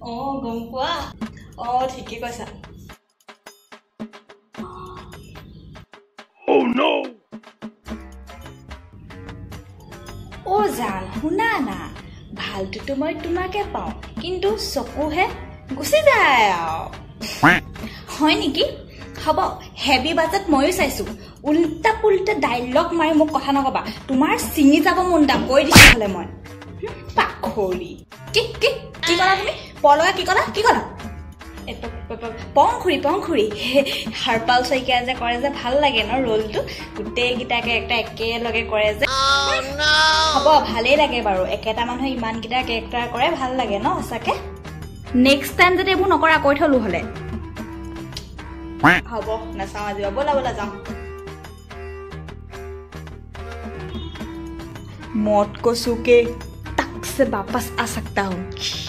অঁ, গম পোৱা? অঁ, ঠিকে কৈছা। অ' জান, শুনা না, ভালটোতো মই তোমাকে পাওঁ, কিন্তু চকুহে গুচি যায় আৰু। হয় নেকি? হ'ব, হেভি বাজেট ময়ো চাইছো। উল্টা পুল্টা ডাইলগ মাৰি মোক কথা নকবা, তোমাৰ ছিঙি যাব মুণ্ডা, কৈ দিছো হ'লে মই। পাখৰি কি কি কি ক'লা তুমি? পলগা কি ক'লা? কি ক'লা? পংখুৰী, পংখুৰী, হৰপাল শইকীয়া যে কৰে যে, ভাল লাগে ন ৰোলটো? গোটেইকেইটা কেৰেক্টাৰ একেলগে কৰে যে। হ'ব, ভালেই লাগে বাৰু, একেটা মানুহে ইমানকেইটা কেৰেক্টাৰ কৰে, ভাল লাগে ন সঁচাকে। নেক্সট টাইম যদি এইবোৰ নকৰা, কৈ থলো হ'লে। হ'ব, নাচাওঁ আজি, ব'লা ব'লা যাওঁ। मौत को सूके तक से वापस आ सकता हूँ।